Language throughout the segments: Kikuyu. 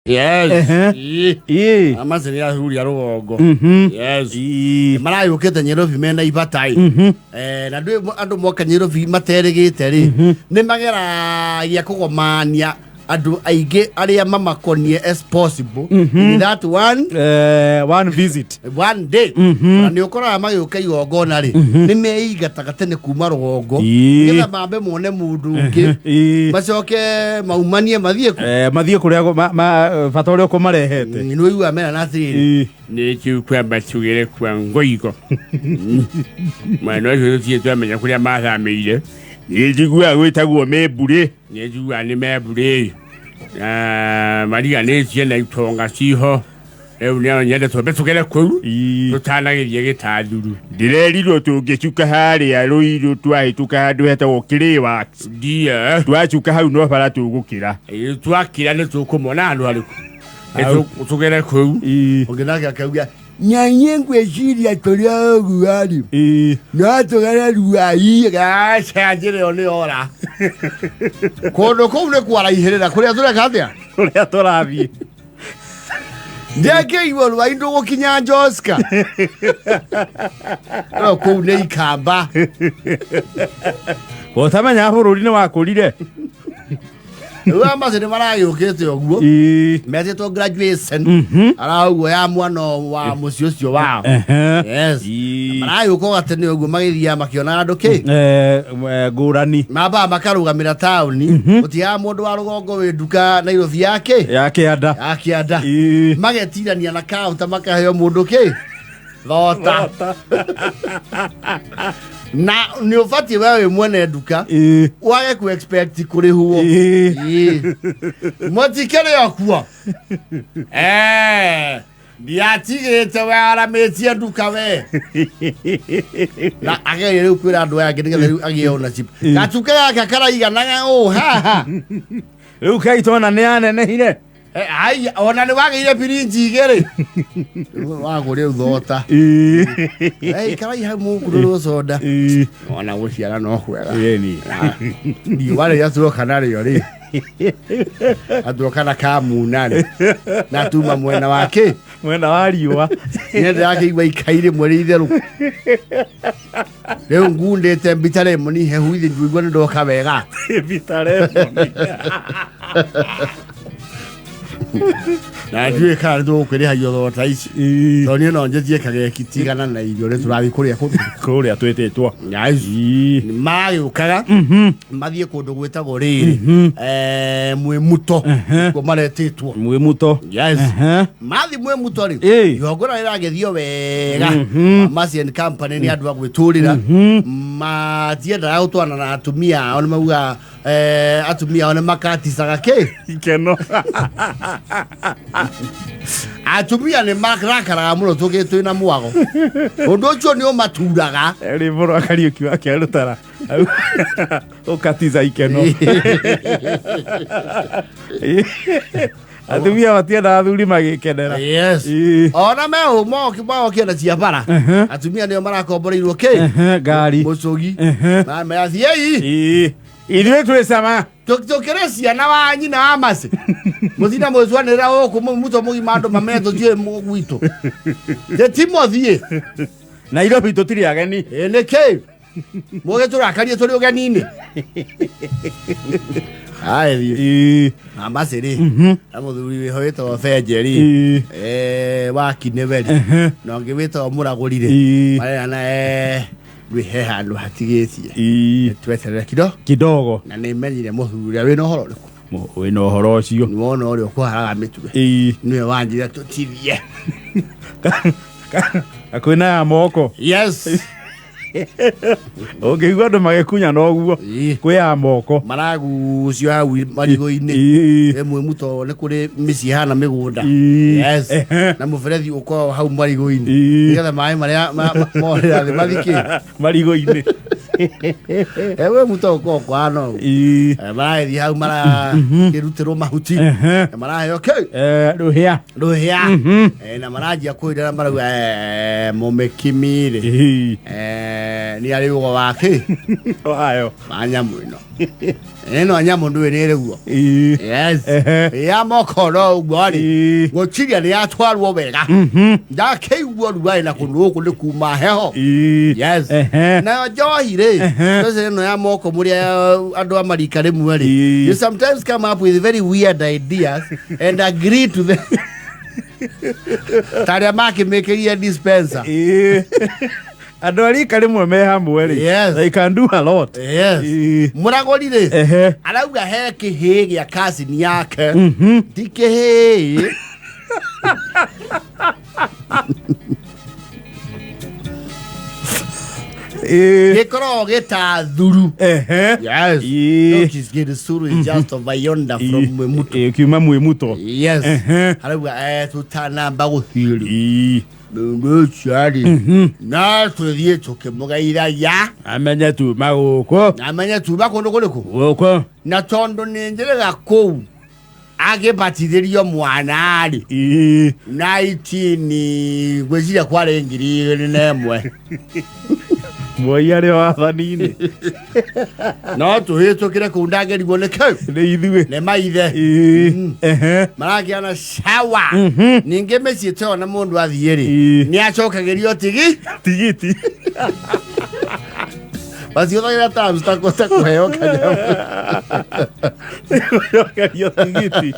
Yes. Ehe. Ii. Ĩĩ. Amaci nĩ ahuria rũgongo. Yes. Ĩĩ. Maragĩũkĩte Nyairobi mena ibata ĩ. Eh, na ndũĩ andũ moka Nyairobi materĩgĩte rĩ, nĩ mageragia kũgomania andũ aingĩ arĩa mamakonie as possible in that one One visit. One day. Na nĩ ũkoraga magĩũka igongona rĩ, nĩ meingataga tene kuma rũgongo nĩgetha mambe mone mũndũ ũngĩ, macoke maumanie mathiĩ ku. Mathiĩ kũrĩa bata ũrĩa ũkũmarehete. Nĩ ũiguaga mera na atĩrĩrĩ, nĩ kĩu kwamba tugere kwa ngoigo mwena ũcio tũtirĩ twamenya kũrĩa mathamĩire. Nĩ njiguaga gwĩtagwo mĩmburĩ. Nĩ njiguaga nĩ memburĩ na mariganĩtie na itonga ciho. Rĩu nĩ nyende twambe tũgere kũu tũtanagĩthiĩ gĩtathuru. Ndĩrerirwo tũngĩcuka harĩa rũirũ twahĩtũka handũ hetagwo Clay Ndio. Twacuka hau no bara tũgũkĩra. Ĩ, twakira nĩ tũkũmona handũ harĩkũ. Nĩ tũgere kũu. Ũngĩ nake akauga nyanye ngwĩciria tũrĩ o ũguo rĩ, no tũgere ruai gaca njĩra ĩyo nĩ ora kũndũ kũu nĩ kwaraihĩrĩra kũrĩa tũreka atĩa. Kũrĩa tũrathiĩ. Ndĩakĩigua rwai ndũgũkinya Joska no kũu nĩ ikamba. Ũtamenya bũrũri nĩ wakũrire. Rĩu amaci nĩ maragĩũkĩte ũguo metĩtwo graduation arauguo ya mwana wa mũciĩ ũcio wao. Yes. Maragĩũka o gatene ũguo magĩthiaga makĩonaga andũ kĩ. Ngũrani. Mambaga makarũgamĩra taũni, gũtigaga mũndũ wa rũgongo wĩ nduka Nairobi yake ya kĩanda. Ya kĩanda. Magetirania na kaunta makaheo mũndũ kĩ thota, na nĩ ũbatiĩ we wĩ mwene nduka wage ku expect kũrĩhwo. Ĩĩ. Mũtikĩrĩ o kuo. Eh, ndiatigĩte we aramĩtie nduka we na agerie rĩu kwĩra andũ aya angĩ nĩgetha rĩu agĩe ownership gatuka gaka karaiganaga ũũ haha. Rĩu kaitona nĩ yanenehire. Eh, ai ona nĩ wagĩire birinji igĩrĩ wagũrĩ thota. Eh, ikarai hau mũkũrũrwo soda. Ona gũciara no kwega. Ĩni. Riũa rĩrĩa tuoka narĩo rĩ, atuoka na kamuna rĩ na tuma mwena wa kĩ. Mwena wa riũa. Nĩ ndĩrakĩigua ikai rĩmwe rĩ itherũ rĩu ngundĩte mbita lemoni hehu ithi ngũigua nĩ ndoka wega. Bitter lemon. Na ndiũĩ kana nĩ tũgũkwĩrĩhagio thota ici, tondũ niĩ no njĩtie kageki tigana na irio nĩ tũrathiĩ kũrĩa kũndũ kũrĩa twĩtĩtwo. Magĩũkaga mathiĩ kũndũ gwĩtagwo rĩrĩ mwĩmuto kuo maretĩtwo. Mwĩmuto. Yes. Mathi mwĩmuto rĩ, igongona rĩragĩthio wega. Mercy and Company nĩ andũ a gwĩtũrĩra, matiendaga gũtwarana na atumia ao, nĩ mauga atumia ao nĩ makaticaga kĩ. Ikeno. Atumia nĩ marakaraga mũno tũgĩ twĩna mwago, ũndũ ũcio nĩ ũmaturaga. Rwĩmbo rwa Kariũki wa Kĩarũtara ũkatiza ikeno. Atumia matiendaga athuri magĩkenera. Yes. Ona me mokia na cia bara, atumia nĩo marakomboreirwo kĩ. Ngari. Mũcũgi mamera thiĩi. Ithuĩ twĩ cama. Tũkĩrĩ ciana wa nyina wa macĩ mũthina mwĩcuanĩrĩra gũkũ muto mũgima andũ mamenye tũtiũĩ gwitũ tĩtimothiĩ. Nairobi tũtirĩ ageni. Ĩ nĩkĩ mũgĩtũrakarie tũrĩ ũgeni-inĩ aĩthiĩ na macĩ rĩ na mũthuri wĩho wĩtagwo Benjeri wa Kineweri na ũngĩ wĩtagwo Mũragũri rĩ, marerana rĩ he handũ hatigĩtie tweterere kido kidogo. Na nĩ menyire mũthuri ũrĩa wĩna ũhoro ũrĩkũ. Wĩna ũhoro ũcio. Nĩ wona ũrĩa ũkũharaga mĩtwe nĩwe wanjĩra tũtithie. Kwĩna ya moko. Yes. Ũngĩigua andũ magĩkunya noguo kwĩ ya moko. Maragucio hau marigũ-inĩ. Ĩmwe muto nĩ kũrĩ mĩciĩ hana mĩgũnda. Yes. Na mũberethi ũkoragwo hau marigũ-inĩ nĩgetha maĩ marĩa morĩra thĩ mathikĩ marigũ-inĩ. Ewe muto ũkoragwo kũhana ũguo. Maragĩthiĩ hau marakĩrutĩrwo mahuti na maraheo kĩ. Rũhĩa. Rũhĩa. Na maranjia kwĩrĩra marauga mũmĩkimi rĩ. Nĩ arĩ ũgo wake Wayo. Wa nyamũ ĩno ĩno nyamũ ndũĩ nĩ ĩrĩ guo. Ĩĩ. Yes. Ehe. Ya moko no ũguo rĩ. Ĩĩ. Gũtiria nĩ yatwarwo wega. Ndakĩigua rugarĩ na kũndũ gũkũ nĩ kuma heho. Ĩĩ. Yes. Ehe. Nayo njohi rĩ, Ehe. especially ĩno ya moko mũrĩ andũ a marika rĩmwe rĩ, Ĩĩ. you sometimes come up with very weird ideas and agree to them, ta arĩa makĩmĩkĩria dispenser. Ĩĩ. Andũ a rika rĩmwe me hamwe rĩ. Yes. They can do a lot. Yes. Ĩĩ. Mũragũri rĩ, Ehe. arauga he kĩhĩĩ gĩa kazini yake, ti kĩhĩĩ. Ĩĩ. Gĩkoragwo gĩtathuru. Ehe. Yes. Ĩĩ. No, Kisuru is just over yonder from Mwimuto. Ĩĩ, kiuma Mwimuto. Yes. Ehe. Arauga tũtanamba gũthiĩ rĩ, Ĩĩ. mũndũ ũcio rĩ, no tũthiĩ tũkĩmũgeithagia. Amenye tuma gũkũ. Na amenye tuma kũndũ kũrĩkũ. Gũkũ. Na tondũ nĩ njĩrĩga kũu agĩbatithĩrio mwana rĩ, Ĩĩ. 19 ngwĩciria kwarĩ 2001. Moi arĩ o wathani-inĩ. No tũhĩtũkĩre kũu ndangĩrigwo nĩ kĩu. Nĩ ithuĩ. Nĩ maithe. Ĩĩ. Ehe. Marakĩana cawa ningĩ mĩciĩ ta ĩyo na mũndũ athiĩ rĩ, Ĩĩ. nĩ acokagĩrio tigi. Tigiti. Maciũthagĩra terms ta ta kũheo kanyamũ. Gũcokerio tigiti.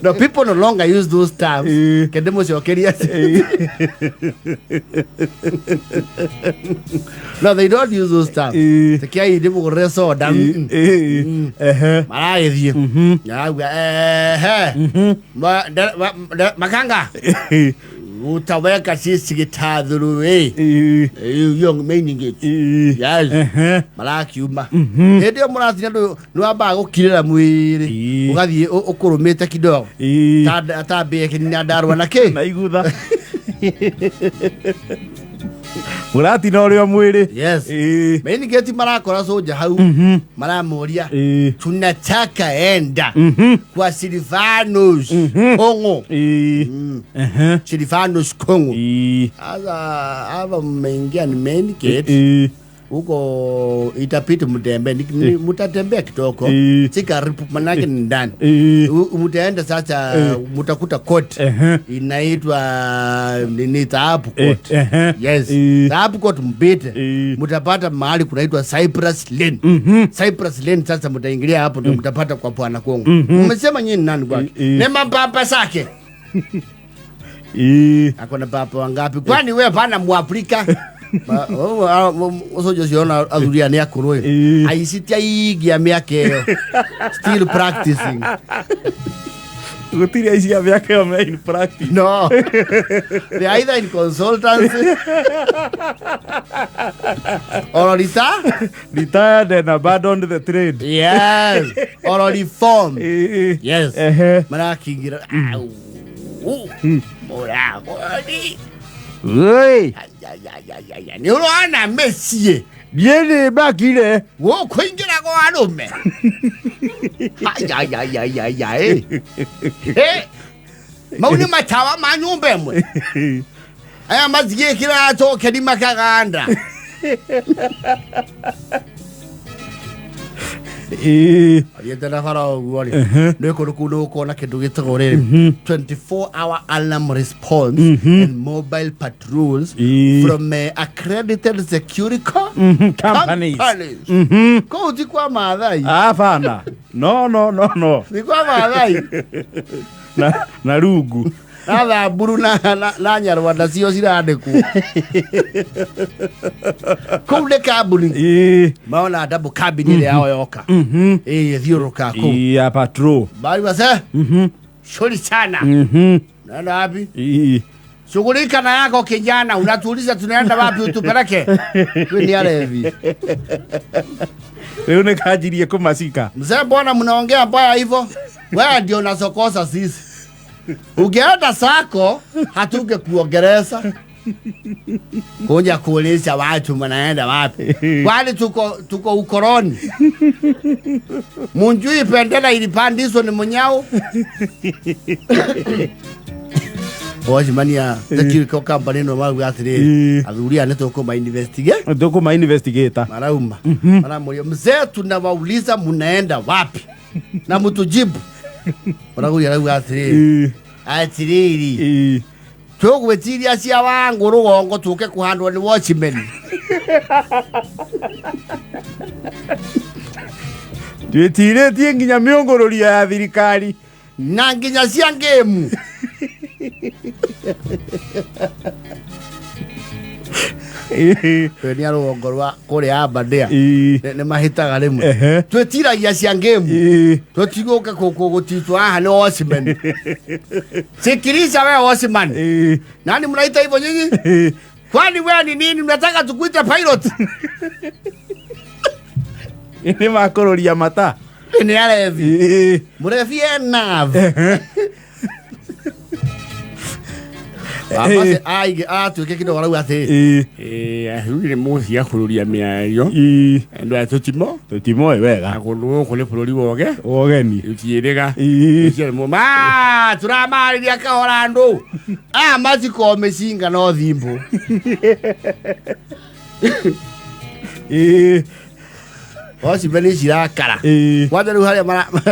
No, people no longer use those terms. Ĩĩ. Kende mũcokerie. No, they don't use those terms. Ĩĩ. Tekiai ndĩmũgũrĩre soda. Ĩĩ. Ehe. Maragĩthiĩ arauga ehe makanga Ĩĩ. utaweka sisi gĩtathuru ĩ. Ĩĩ. Yo meaning it. Ĩĩ. Yes. Ehe. Marakiuma hĩndĩ ĩyo mũratina nĩ wambaga gũkirĩra mwĩrĩ. Ĩĩ. Ũgathiĩ ũkũrũmĩte kidogo. Ĩĩ. Ta mbĩe kĩnina ndarwa na kĩ. Na igutha. Mũratina ũrĩ o mwĩrĩ. Yes. Ĩĩ. Main gate marakora soja hau, maramũria, Ĩĩ. "Tunataka enda kwa Silvanus Kongo." Ĩĩ. Ehe. Silvanus Kongo. Ĩĩ. Sasa hapa mmeingia ni main gate. Ĩĩ. Huko itapiti mtembe mutatembea kitoko. Ĩĩ. Si karibu manake ni ndani. Ĩĩ. Mutaenda sasa mutakuta court. Ehe. Inaitwa nini, Taabu Court. Ehe. Yes. Ĩĩ. Taabu Court mpite. Ĩĩ. Mutapata mahali kunaitwa Cypress Lane. Cypress Lane, sasa mtaingilia hapo ndio mtapata kwa Bwana Kongo. Mmesema nyinyi nani kwake? Ĩĩ. Ni mapapa sake. Ĩĩ. Ako na papa wangapi? Kwani wewe pana Mwafrika? Ũcio ũcio athuri aya nĩ akũrũ ĩ. Ĩĩ. Aici ti aingĩ a mĩaka ĩyo. Still practicing. Gũtirĩ aici a mĩaka ĩyo me in practice. No. They are either in consultancy or retire. Retired and abandoned the trade. Yes. Or reform. Ĩĩ. Yes. Ehe. Marakingira. Au. Mũragũri. Oi. Ayayayaya. Nĩ ũrona mĩciĩ Niĩ nĩ mbakire. gũkũ ingĩragwo arũme. Ayayayaya. Eh. Mau nĩ matawa ma nyũmba ĩmwe. Aya matigĩkĩra tokeni makaganda. Ĩĩ. Thiĩte na bara ũguo rĩ, nĩ kũndũ kũu nĩ ũkuona kĩndũ gĩtagwo rĩrĩ 24 hour alarm response and mobile patrols Ĩĩ. from accredited security Companies. companies. Kũu ti kwa Maathai. Hapana. No, no, no, no. Ti kwa Maathai. Na rungu. Na Thamburu na Nyarwanda cio cirandĩkwo kũu nĩ kambuni. Ĩĩ. Maona double cabin ĩrĩa yao yoka ĩĩ ĩthiũrũrũkaga kũu. Ĩĩ, ya patrol. Bali wase shuri sana. Naenda wapi? Ĩĩ. Shughulika na yako kijana, unatuuliza tunaenda wapi utupeleke. Wewe ni alevi. Rĩu nĩ kanjirie kũmacika. Mzee, mbona mnaongea mbaya hivyo? Wewe ndio unasokosa sisi. Ungeenda sako hatunge kuongereza. Kuja kuuliza watu mnaenda wapi? Kwani tuko ukoroni. Munjui bendera ilipandishwa ni munyao. Wacemania security company ĩno marauga atĩrĩrĩ, athuri aya nĩ tũkũma investigate. Tũkũma investigate. Marauma maramuria, mzee, tunawauliza munaenda wapi na mtujibu. Maraguria arauga atĩrĩrĩ, atĩrĩrĩ, tũgwĩtiria cia wangu rũgongo tũke kũhandwo nĩ watchman. Twĩtirĩtie nginya mĩũngũrũrio ya thirikari. Na nginya cia ngĩmu. Nĩ a rũgongo rwa kũrĩa Aberdare nĩ mahĩtaga rĩmwe. Twĩtiragia cia ngĩmu, tũtigũka gũtitwo haha nĩ watchman. Sikiliza wewe watchman, nani mnaita hivyo nyinyi? Kwani wewe ni nini? Mnataka tukuite pilot? Nĩ makũrũria mata. Nĩ arevi. Mũrebi ena aige atuĩke kidogo arauga atĩrĩ, Athuri nĩ mũcia kũrũria mĩario. Andũ aya tũtimo Tũtimoĩ wega. Na kũndũ gũkũ nĩ bũrũri woge Wogeni. Ũtiĩrĩga ma tũramarĩria kahora andũ aya matikoo mĩcinga no thimbũ. Wacimbe nĩ cirakara. Kwanza rĩu harĩa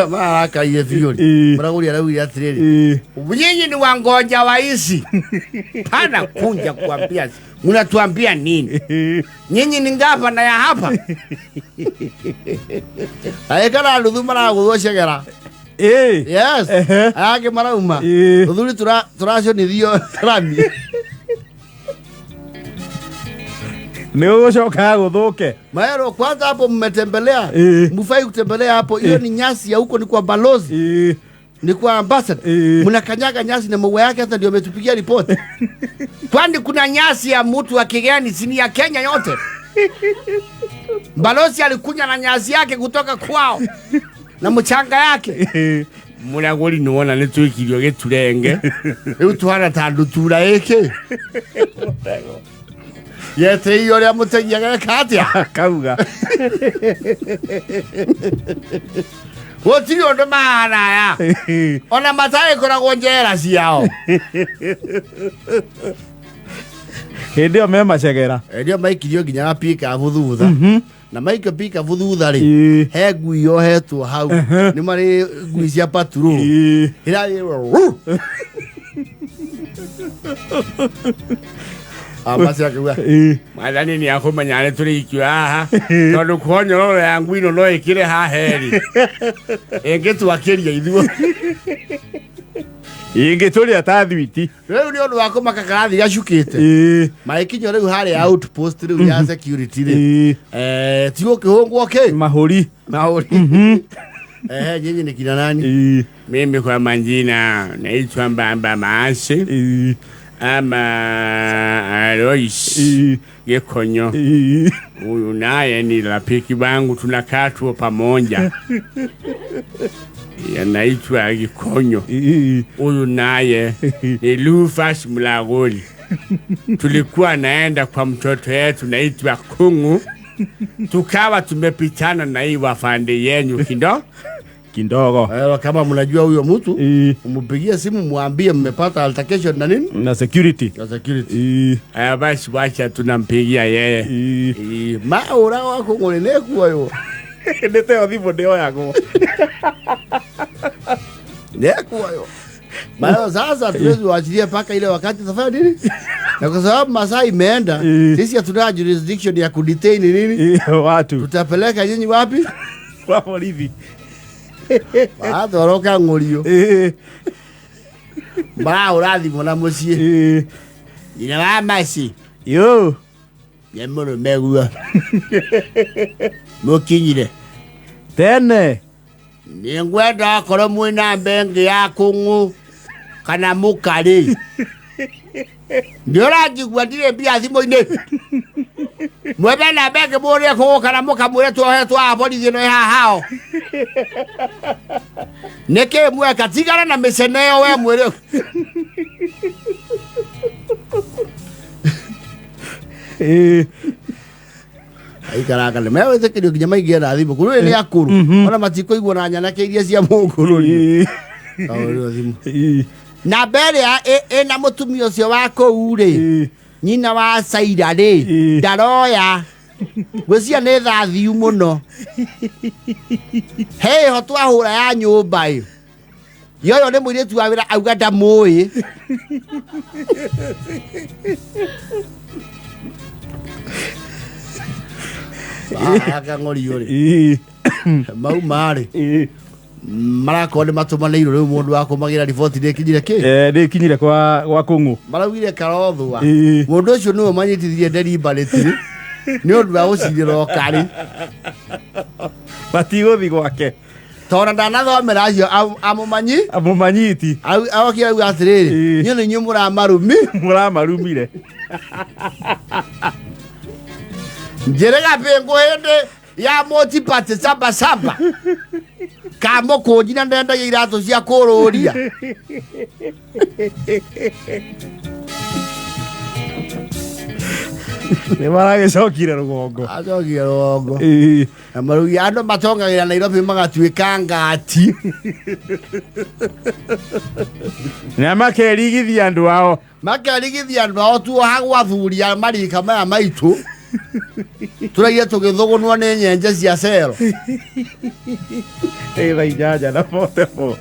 mararakarire biũ rĩ, mũragũri araugire atĩrĩrĩ, nyinyi ni wangonja wa ici pana kunja kuambia, mnatuambia nini? Nyinyi ni ngavana ya hapa aikara nuthu maragũthwo cegera. Yes. Arangĩ marauma ũthuri tũraconithio rami. Nĩ ũgũcoka gũthũke. Maero kwanza hapo mmetembelea, mufai kutembelea hapo, hiyo ni nyasi ya huko, ni kwa balozi, ni kwa ambassador. Mnakanyaga nyasi na maua yake, hata ndio ametupigia ripoti. Kwani kuna nyasi ya mtu wa kigeni? Sini ya Kenya yote. Balozi alikunya na nyasi yake kutoka kwao na mchanga yake. Mũragũri nĩ wona nĩ twĩkirio gĩturenge. Rĩu tuhana ta ndutura ĩkĩ yeteire ũrĩa mũtegi ageka atĩa. Kauga. Gũtirĩ ũndũ mahana aya ona matagĩkoragwo njera ciao. Hĩndĩ ĩyo me macegera. Ndio maikirio nginya ga pikabu thutha na maikio pikabu thutha rĩ, he ngui yohetwo hau, nĩ marĩ ngui cia patrol ĩrathiĩ ambaci akiuga, Mwathani nĩ akũmenya nĩ tũrĩ ikio haha tondũ kwa nyororo ya ngui ĩno no ĩkĩre haha ĩrĩ ĩngĩtwakĩria ithuo. Ingĩtũrĩa ta thwiti. Rĩu nĩ ũndũ wa kũmaka karathi gacukĩte magĩkinyio rĩu harĩa outpost rĩu ya security rĩ, ti gũkĩhũngwo kĩ Mahũri. Mahũri. Ehe, nyinyi ni kina nani? Mimi kwa majina naitwa Mbamba Maasi ama Alois Gikonyo. Huyu naye ni rafiki wangu, tunakaa tuo pamoja, anaitwa Gikonyo. Huyu naye ni Lufas Mlagoli. Tulikuwa naenda kwa mtoto yetu naitwa Kungu, tukawa tumepitana na hii wafande yenyu kindo Kindogo. Kama mnajua huyo mtu, mpigie simu mwambie mmepata altercation na nini na security. Na security. Aya basi, wacha tunampigia yeye. Maũra wa kũng'ũrĩ nĩkuoywo. Nĩ teo thimũ ndĩoyagwo. Nĩkuoywo. Maana sasa tuwezi waachilia mpaka ile wakati tafanya nini, na kwa sababu masaa imeenda, sisi hatuna jurisdiction ya kudetain nini. Watu. Tutapeleka nyinyi wapi? Kwa borithi. Mathoroka ng'ũrio marahũra thimũ na mũciĩ, nyina wa maci Yo. nĩ mũrũme guo mũkinyire Tene. Nĩ ngwenda akorwo mwĩna mbengi ya kũng'ũ kana mũkarĩ nĩ ũranjigua ndirĩ mbia thimũ-inĩ, mwethe na mbengi mũrĩe kũng'ũ kana mũkamwĩre tuohe twa borithi ĩno ĩ haha hao nĩkĩ mweka tigana na mĩcene ĩyo we mwĩre. Aikaranga nĩ mewĩtĩkĩrio nginya maingĩre na thimũ kũrĩ nĩ akũrũ ona matikũigua na nyanake iria cia mũngũrũrio thimũ. Namba ĩrĩa ĩna mũtumia ũcio wa kũu rĩ, nyina wa Saira rĩ, ndaroya ngwĩciria nĩ thathiu mũno. Heho twahũra ya nyũmba ĩ yoyo nĩ mũirĩtu wa wĩra auga ndamũĩ. Akang'orio rĩ mau marĩ marakorwo nĩ matũmanĩirwo rĩu mũndũ wa kũmagĩra riboti nĩ ĩkinyire kĩ. Nĩ ĩkinyire kwa kũng'ũ. Maraugire karothwa mũndũ ũcio nĩwe manyitithirie deliberately nĩ ũndũ wa gũcirĩra ũkarĩ. Matigũthi gwake. Tondũ ndanathomera acio amũmanyi amũmanyiti. Aokire auga atĩrĩrĩ, inyuĩ nĩ inyuĩ mũramarumi. Mũramarumire. Njĩrĩga bĩngũ hĩndĩ ya multiparty saba saba kamũkũnji na ndendagia iratũ cia kũrũria. Nĩ maragĩcokire rũgongo. Acokire rũgongo. Na marugi andũ matongagĩra Nairobi magatuĩka ngati. Na makerigithia andũ ao. Makerigithia andũ ao tuohagwo athuri a marika maya maitũ tũraire tũgĩthũgũnwo nĩ nyenje cia cero. Ĩ thaa 8:44.